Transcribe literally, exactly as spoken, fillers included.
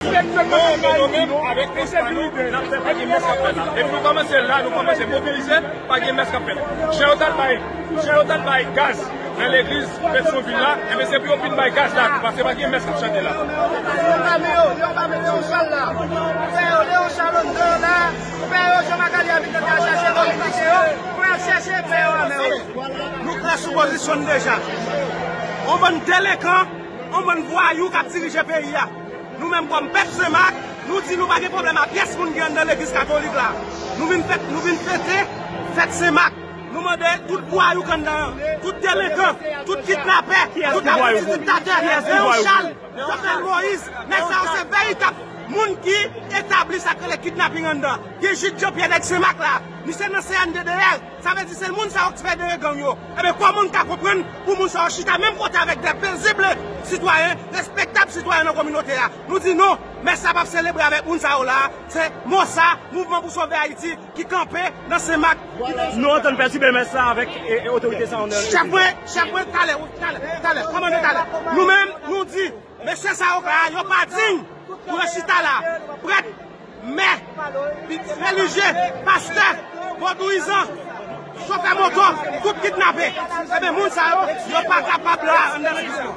Bon, men nou menm, avèk fòs pa nou, n ap fè pa gen mès k ap fèt la. Depi nou kòmanse la, nou kòmanse mobilize, pa gen mès k ap fèt. Jan yo t al bay, jan yo t al bay gaz nan legliz Petyonvil la, enben se pou yo vin bay gaz la tou, paske pa gen mès k ap chante la. Yo pa mete, yo pa mete yon chal la. Pè yo, Leon Charles anndan la. Pè yo, Jean Magali Abitan te al chache yo, pou y al chèche pè yo a mè yo. Nou klè sou pozisyon n deja. On bann delenkan, on bann vwayou k ap dirije peyi a. Nou menm kòm pèp Senmak, nou di nou pa gen pwoblèm ak pyès moun ki anndan legliz katolik la. Nou vin fèt, nou vin fete fèt Senmak. Nou mande tout vwayou k anndan an, tout delenkan, tout kidnapè, tout apranti diktatè, Leon Charles, Jovenel Moïse, nèg sa yo se veritab moun ki etabli sa k rele kidnaping anndan. Gen Jude Jean Pierre nèg Senmak la, misye nan C N D D R. Sa vle di se moun sa yo ki fè dere gang yo. Ebyen, kòman n ka konprann pou moun sa yo chita menm kote avèk de pezib sitwayen, respektab sitwayen nan kominote a? Nou di non, mès sa p ap selebre avèk moun sa yo la. Se MOSA, Mouvman pou Sove Ayiti, ki kanpe nan Senmak. Nou antann pètibe mès sa avèk, e, e, otorite sa yo nan... Chèf mwen, chèf mwen, talè, talè, talè, kòmandan talè. Nou menm, nou di, mesye sa yo la, yo pa diy pou yo chita la. Prèt, mè, relijye, pastè, vodouyizan, chofè moto, tout kidnape. Ebyen, moun sa yo, yo pa kapab la anndan legliz yo.